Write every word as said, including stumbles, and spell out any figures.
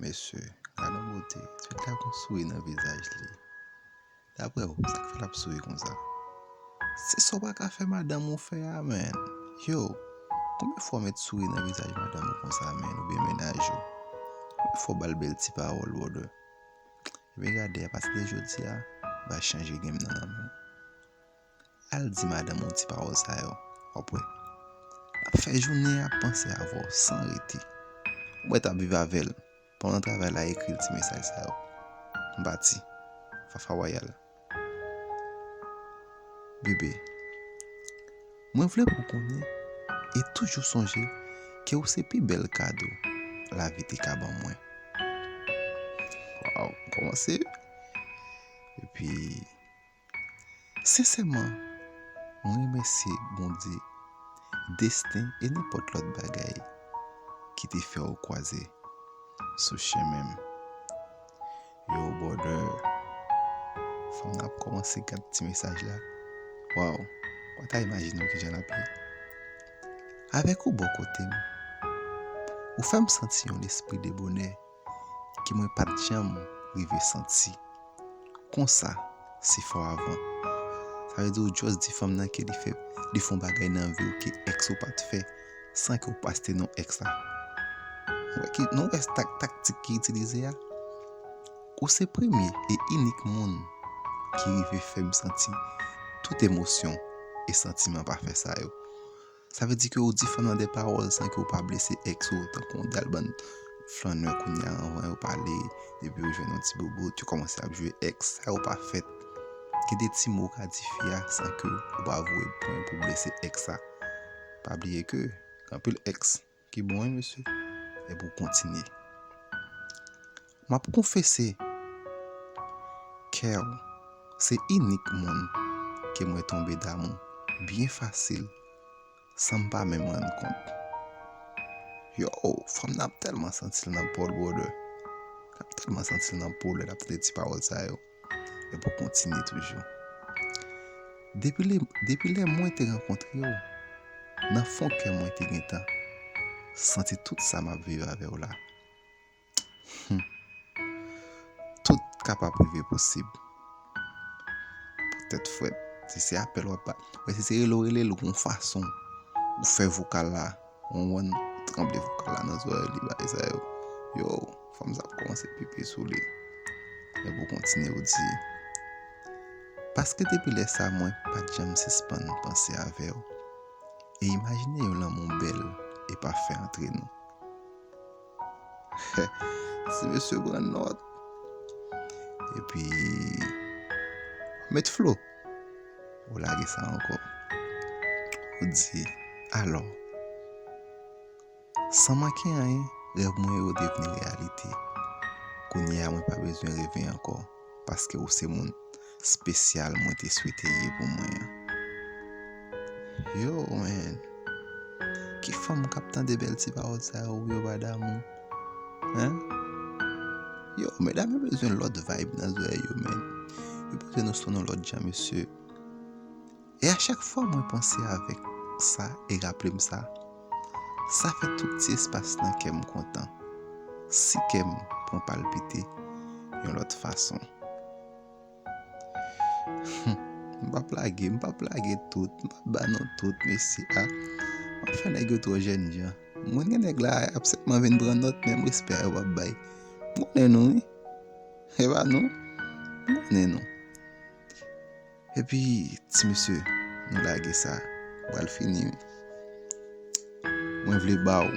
Mesye, gad yon bote. Ti fi la gon souri nan vizaj li. Daprè w, sa k fè l ap souri konsa? Se sa w pa ka fè madanm ou fè a, man. Yo, konbyen fwa w met souri nan vizaj madanm ou konsa, man, oubyen mennaj ou? Konbyen fwa w ba l bèl ti pawòl, brother? Ebyen gade, apati de jodi a, m va chanje game nan nan men w. Al di madanm ou ti pawòl sa yo, w ap wè. L ap fè jounen ap panse avè w san rete. Ou mèt ap viv avè l. Pandan travay la, ekri l ti mesaj sa yo. M pati. Fafa Wayal. Bebe, mwen vle pou w konnen e toujou sonje ke w se pi bèl kado lavi te ka ban mwen. Waw, m kòmanse. Epi, sensèman, mwen remèsye Bondye, desten e nenpòt lòt bagay ki te fè w kwaze sou chemen m. Yo, brother, fanm nan ap kòmanse gad ti mesaj la. Waw, w pa ta imajine w kijan l ap ye. Avèk ou bò kote m, ou fè m santi yon lespri de bonè ke mwen pa t janm rive santi konsa si fò avan. Sa vle di ou just di fanm nan ke li fè, li fè yon bagay nan vi w ke èks ou pa t fè san ke w pa site non èks la. Nou wè ki, nou wè tak-, taktik ki itilize a? Ou se premye e inik moun ki rive fè m santi tout emosyon e santiman pafè sa yo. Sa vle di ke ou di fanm nan de pawòl san ke ou pa blese èks ou, tankou yon dal bann flannè kounye a, anvan yo pale, depi yo jwenn yon ti boubout, yo kòmanse ap jwe èks, sa yo pa fèt. Gen de ti mo ou ka di fi a san ke ou pa voye pwen pou blese èks la. Pa bliye ke gen anpil èks ki bon, wi, mesye. Epi w kontinye. M ap konfese, Kèl se inik moun ke mwen tonbe damou byen fasil san m pa menm rann kont. Yo, fanm nan ap tèlman santi l nan po l, brother. L ap tèlman santi l nan po l lè l ap tande ti pawòl sa yo. Epi w kontinye toujou. Depi lè, depi lè mwen te rankontre w, nan fon kè mwen te gentan santi tout sa m ap viv avè w la. Hmm. Tout kapab rive posib. Poutèt frèt, si se apèl w ap ba, men si se rele w rele l yon fason, ou fè vokal la, yon wonn, ou tranble vokal la nan zòrèy li, bagay sa yo. Yo, fanm sa ap kòmanse pipi sou li. Epi w kontinye, ou di, paske depi lè sa, mwen pa t janm sispann panse avè w. E imajine yon lanmou bèl e pafè antre nou. Ti mesye pran nòt. Epi, met flo. Ou lage sa ankò. Ou di, alò, san manke anyen, rèv mwen yo devni reyalite. Kounye a, mwen pa bezwen reve ankò, paske ou se moun espesyal mwen te swete ye pou mwen an. Yo, man. Ki fanm k ap tande bèl ti pawòl sa yo, yo pa damou? Hein? Yo, medam yo bezwen lòt vibe nan zòrèy yo, man. Yo bezwen nou sou yon lòt jan, mesye. E a chak fwa mwen panse avèk sa e raple m sa, sa fè tout ti espas nan kè m kontan. Si kè m pran palpite yon lòt fason. Hmm, m p ap lage, m p ap lage tout, m p ap ba nou tout, mesye a. M ap fè nèg yo twò jènjan. M konn gen nèg la, y ap sèlman vin pran nòt, menm respè a yo p ap bay. M konnen nou, wi. E pa nou? M konnen nou. Epi, ti mesye, nou lage sa. Pral fini, wi. Mwen vle ba w.